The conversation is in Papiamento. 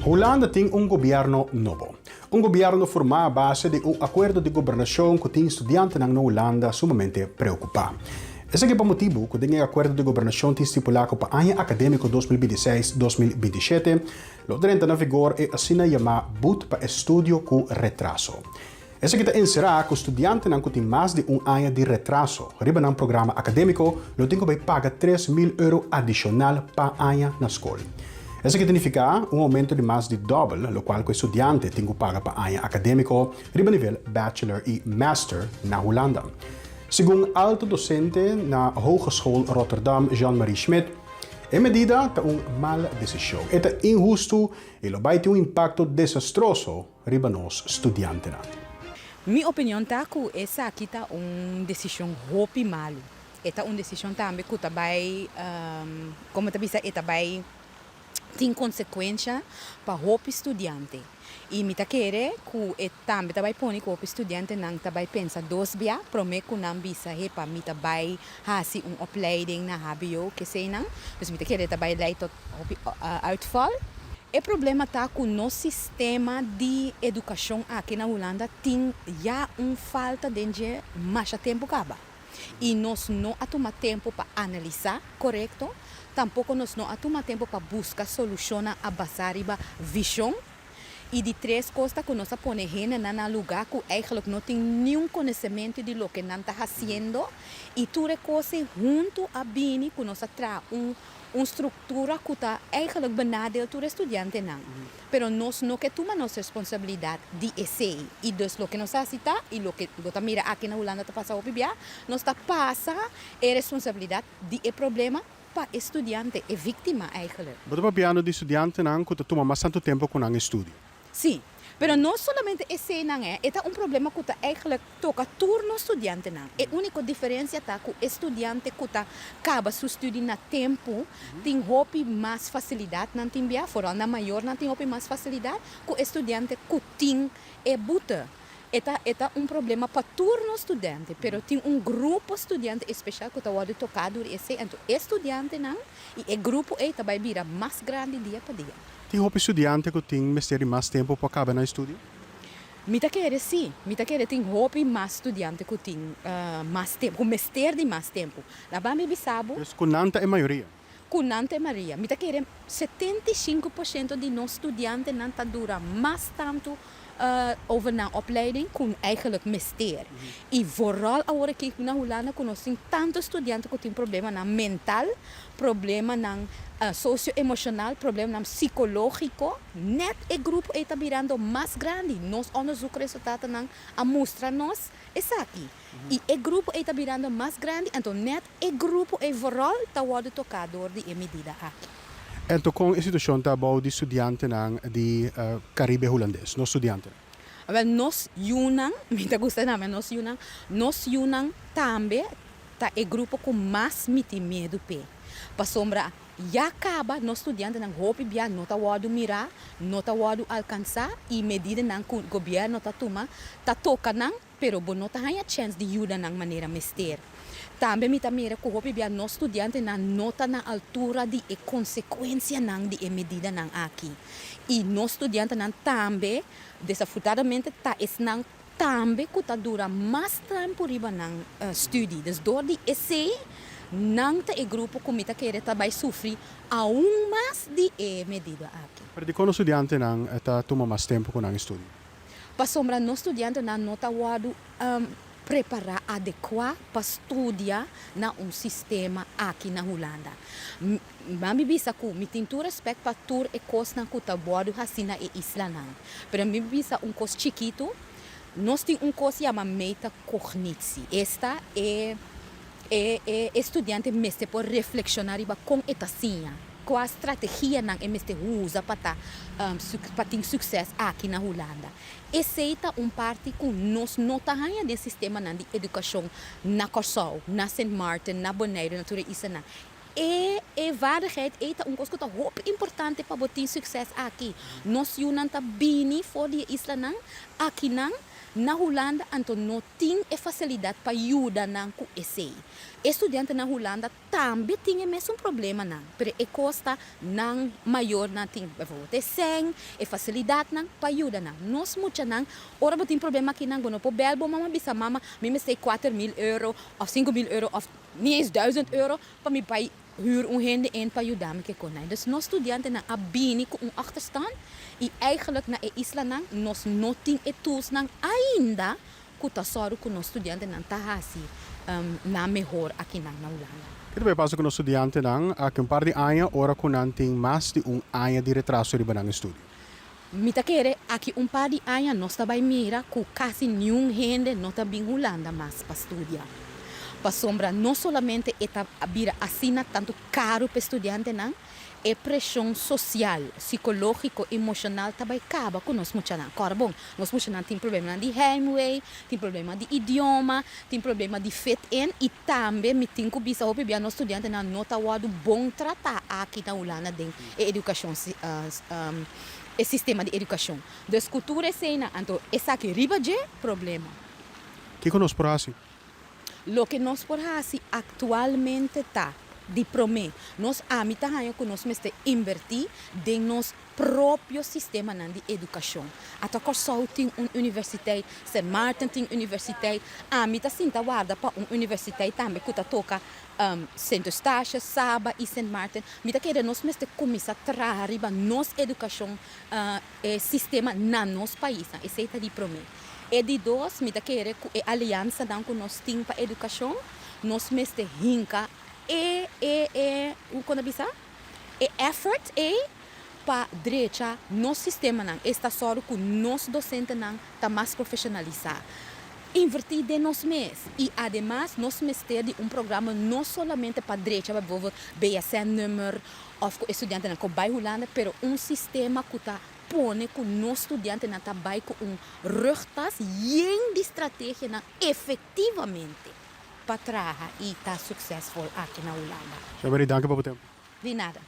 Hulanda tin un gobierno nobo. Un gobierno forma a base di un acuerdo di gobernacion cu tin studiantenan na Hulanda sumamente preocupa. Esaki pa motibu cu den e acuerdo di gobernacion tin stipula cu pa aña academico 2026, 2027 lo drenta na vigor e asina yama boet pa estudio cu retraso. Esaki ta enserá ku studiantenan ku tin mas di un aña di retraso riba nan programa akadémiko lo tin ku bai paga 3000 euro adishonal pa aña na skol. Esaki ta nifiká un oumento di mas di dòbel lokual ku e studiante tin ku paga pa aña akadémiko riba nivel bachelor i master na Hulanda. Segun alto dosente na Hogeschool Rotterdam Jean-Marie Schmidt, e medida ta un mal desishon, e ta inhustu i lo bai tin un impakto desastroso riba nos studiantenan. Mi opinion ta ku esaki ta un desishon hopi malu. E ta un desishon tambe ku ta bai, komo ta bisa, e ta bai tin konsekuensha pa hopi studiante. I mi ta kere ku e tambe ta bai pone ku hopi studiantenan ta bai pensa dos bia promé ku nan bisa, Hepa, mi ta bai hasi un opleiding na hbo, keseinan. Dus mi ta kere e ta bai lei tot hopi uitval. E problema ta ku nos sistema di edukashon aki na Hulanda tin ya un falta den dje masha tempu kaba. I nos no a tuma tempu pa analisá korekto, tampoko nos no a tuma tempu pa buska solushonnan a basá riba vishon. I di tres kos ta ku nos a pone hendenan na lugá ku eigentlik no tin niun konosementu di loke nan ta hasiendo. I tur e kos ei huntu a bini ku nos a traha un un struktura ku ta eigenlijk benadeel tur e studiantenan. Pero nos no ke tuma nos responsabilidat di esei. I dus loke nos hasi ta, i loke bo ta mira aki na Hulanda ta pasa hopi bia, nos ta pasa e responsabilidat di e problema pa e studiante, e víktima eigenlijk. Bo ta papiando di studiantenan ku ta tuma mas tantu tempu ku nan estudio. Sí, pero no solamente eseinan e, e ta un problema ku ta eigenlijk toka tur nos studiantenan. E úniko diferensia ta ku e studiante ku ta kaba su studi na tempu tin hopi mas fasilidat nan tin bia, foral nan mayornan tin hopi mas fasilidat ku e studiante ku tin e bute. E ta e ta un problema pa tur nos studiante, pero tin un grupo studiante espeshal ku ta wòrdu toká dor esei, anto e studiantenan i e grupo ei ta bai bira mas grandi dia pa dia. Tin hopi studiante ku tin mester di mas tempu pa kaba nan estudio? Mi ta kere si. Mi ta kere tin hopi mas studiante ku tin mas tempu, ku mester di mas tempu. Laban mi bisa bo. Dus ku nan ta e mayoria? Ku nan ta e mayoria. Mi ta kere 75% di nos studiantenan ta dura mas tantu over nan opleiding ku eigenlijk mester. I vooral awor aki na Hulanda ku nos tin tantu studiante ku tin problemanan mental, problemanan socio-emocional, problemanan psicológico, net e grupo ei ta birando mas grandi. Nos onderzoekresultatonan a mustra nos esaki. I e grupo ei ta birando mas grandi, anto net e grupo ei vooral ta wòrdu toká dor di e medida aki. Anto kon e situashon ta bou di studiantenan di Karibe Hulandes, nos studiantenan? Awel, nos yunan, mi ta gusta name nos yunan, nos yunan tambe ta e grupo ku mas mi tin miedu p'e. Pasobra ya kaba nos studiantenan hopi bia no ta wòrdu mirá, no ta wòrdu alkansá i medidanan ku gobièrnu ta tuma ta toka nan pero bo no ta haña chèns di yuda nan manera mester. Tambe mi ta mira ku hopi bia nos studiantenan no ta na altura di e konsekuensianan di e medidanan aki. I nos studiantenan tambe, desafortunadamente, ta esnan tambe ku ta dura mas tempu riba nan studi. Dus dor di esei, nan ta e grupo ku mi ta kere ta bai sufri aun mas di e medida aki. Pero dikon nos studiantenan ta tuma mas tempu ku nan estudio? Pasobra nos studiantenan no ta wòrdu prepará adekuá pa studia na un sistema aki na Hulanda. Ban mi bisa ku mi tin tur rèspèt pa tur e kosnan ku ta wòrdu hasí na e islanan, pero mi bisa un kos chikitu, nos tin un kos yama metacognitie, esta e e e studiante mester por reflekshoná riba kon e ta siña, kua strategianan e mester usa pa ta pa tin sukses aki na Hulanda. Esei ta un parti ku nos no ta haña den sistemanan di edukashon na Kòrsou, na Sint Maarten, na Boneiru, na tur e islanan. E e vaardigheid ei ta un kos ku ta hopi importante pa bo tin sukses aki. Nos yunan ta bini for di e islanan akinan. na Hulanda anto no tin e fasilidat pa yuda nan ku esei. E studiantenan Hulanda tambe tin e mesun problemanan, pero e kos ta nan mayornan tin bijvoorbeeld e sèn, e fasilidatnan pa yuda nan. Nos muchanan, ora bo tin problema akinan bo no por bèl bo mama bisa mama mi mester 4000 euro òf 5000 euro òf ni eens 1000 euro pa mi bai huur un hende in pa yuda mi ke konai. Dus nos studiantenan a bini ku un achterstand i eigenlijk na e islanan nos no tin e toolsnan ainda ku ta sòru ku nos studiantenan ta hasi nan mehor akinan na Hulanda. Ke ta bai pasa ku nos studiantenan aki un par di aña ora ku nan tin mas di un aña di retraso riba nan estudio? Mi ta kere aki un par di aña nos ta bai mira ku kasi niun hende no ta bin Hulanda mas pa studia. Pasobra no solamente e ta bira asina tantu karu pa e studiantenan, e preshon sosial, sikológiko, emoshonal ta bai kaba ku nos muchanan. Kòrda bon, nos muchanan tin problemanan di heimwee, tin problema di idioma, tin problema di fit in i tambe mi tin ku bisa hopi bia nos studiantenan no ta wòrdu bon tratá aki na Hulanda den e edukashon e sistema di edukashon. Dus ku tur eseinan anto esaki riba dje problema. Kiko nos por hasi? Loke nos por hasi aktualmente ta, di promé, nos ami ta haña ku nos mester inbertí den nos propio sistemanan di edukashon. Ata Kòrsou tin un universiteit, Sint Maarten tin universiteit, ami ta sinta warda pa un universiteit tambe ku ta toka Sint Eustatius, Saba i Sint Maarten. Mi ta kere nos mester kuminsá traha riba nos edukashon, e sistema na nos paisnan. Esei ta di promé. E di dos, mi ta kere ku e aliansanan ku nos tin pa edukashon, nos mester hinka e, e, e, kon ta bisa? E effort ei pa drecha nos sistemanan, esta sòru ku nos dosentenan ta mas profeshonalisá. Invertí den nos mes i ademas nos mester di un programa no solamente pa drecha bijvoorbeeld BSN-nummer òf ku e studiantenan ku bai Hulanda, pero un sistema ku ta pone ku nos studiantenan ta bai ku un rugtas yen di strategianan efektivamente pa traha i ta suksesvol aki na Hulanda. Shaberi, danki pa bo tempu. Di nada.